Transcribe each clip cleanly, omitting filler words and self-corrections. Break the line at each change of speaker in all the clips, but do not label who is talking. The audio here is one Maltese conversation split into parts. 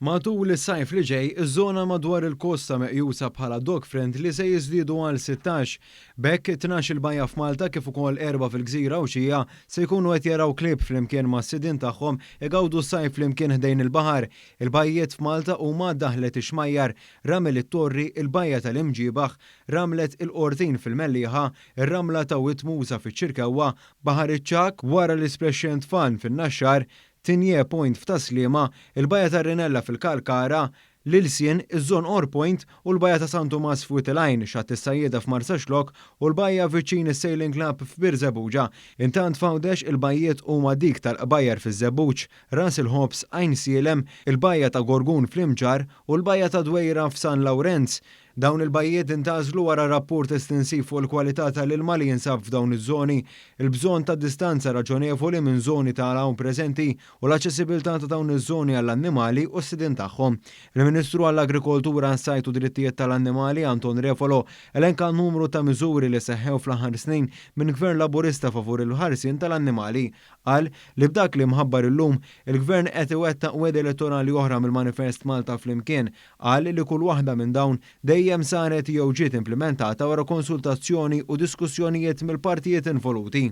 Matul is-sajf li ġej, iż-żona madwar il-kosta meqjusa bħala dog friendly se jiżdiedu għal 16. B'hekk, 12-il bajja f'Malta kif ukoll erba' fil-gżira Għawdxija se jkunu qed jaraw klieb flimkien mas-sidien tagħhom igawdu s-sajf flimkien ħdejn il-baħar. Il-bajjiet f'Malta huma Daħlet ix-Xmajjar, Ramel it-Torri, il-Bajja tal-Imġiebaħ, Ramlet il-Qortin fil-Mellieħa, ir-Ramla ta' Wied Musa fiċ-Ċirkewwa, Baħar iċ-Ċagħak, wara l-Isplash and Fun fin-Naxxar, Tigné Point f'Tas-Sliema, il-Bajja tar-Rinella fil-Kalkara, l-Ilsien, iż-Żonqor Point u l-Bajja ta' San Tumas f'Wied il-Għajn, Xatt is-Sajjieda f'Marsaxlokk u l-bajja viċin is-Sailing Club f'Birżebbuġa. Intant f'Għawdex il-bajjiet huma dik tal-Qbajjar fiż-Żebbuġ, Ras il-Ħobż, Għajnsielem, il-Bajja ta' Gorgun fl-Imġarr u l-Bajja ta' Dwejra f'San Lawrenz. Dawn il-bajjiet intgħażlu wara rapport estensiv fuq il-kwalità tal-ilma li jinsab f'dawn iż-żoni, il-bżonn ta' distanza raġonevoli minn żoni ta' għawm preżenti u l-aċċessibilità ta' dawn iż-żoni għall-annimali u s-sidien tagħhom. Il-Ministru għall-Agrikoltura, s-Sajd u Drittijiet tal-Annimali, Anton Refalo, elenka numru ta' miżuri li seħħew fl-aħħar snin minn Gvern Laburista favur il-ħarsien tal-annimali. Qal li b'dak li mħabbar illum, il-Gvern qed iwettaq wegħdi elettorali oħra mill-Manifest Malta Flimkien. Qal li kull waħda minn dawn dejjem saret jew ġiet implimentata wara konsultazzjoni u diskussjonijiet mill-partijiet involuti.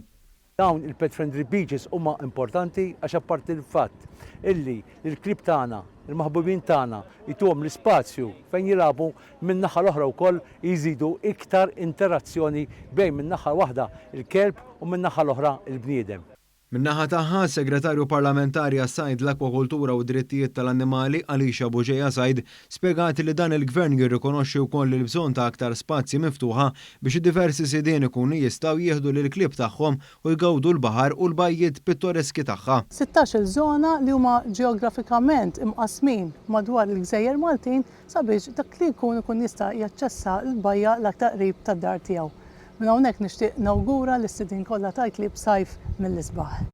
Dawn il-pet friendly beaches huma importanti għax apparti l-fatt illi l-klieb tagħna, il-maħbubin tagħna, jtuhom l-ispazju fejn jilagħbu, min-naħa l-oħra wkoll jżidu iktar interazzjoni bejn min-naħa waħda l-kelb u min-naħa l-oħra l-bniedem.
Min-naħa tagħha, s-Segretarju Parlamentari għas-Sajd, l-Akwakultura u d-Drittijiet tal-Annimali, Alicia Bugeja Said, spjegat li dan il-Gvern jirrikonoxxi wkoll il-bżonn ta' aktar spazji miftuħa biex id-diversi sidien ikunu jistgħu jieħdu lill-klieb tagħhom u jgawdu l-baħar u l-bajjiet pittoreski tagħha.
16-il żona li huma ġeografikament imqassmin madwar il-gżejjer Maltin sabiex dak li jkun ikun jista' jaċċessa l-bajja l-aktar qrib tad-dar tiegħu. Minn hawnhekk nixtieq nawgura lis-sidien kollha tal-klieb sajf mill-isbaħ.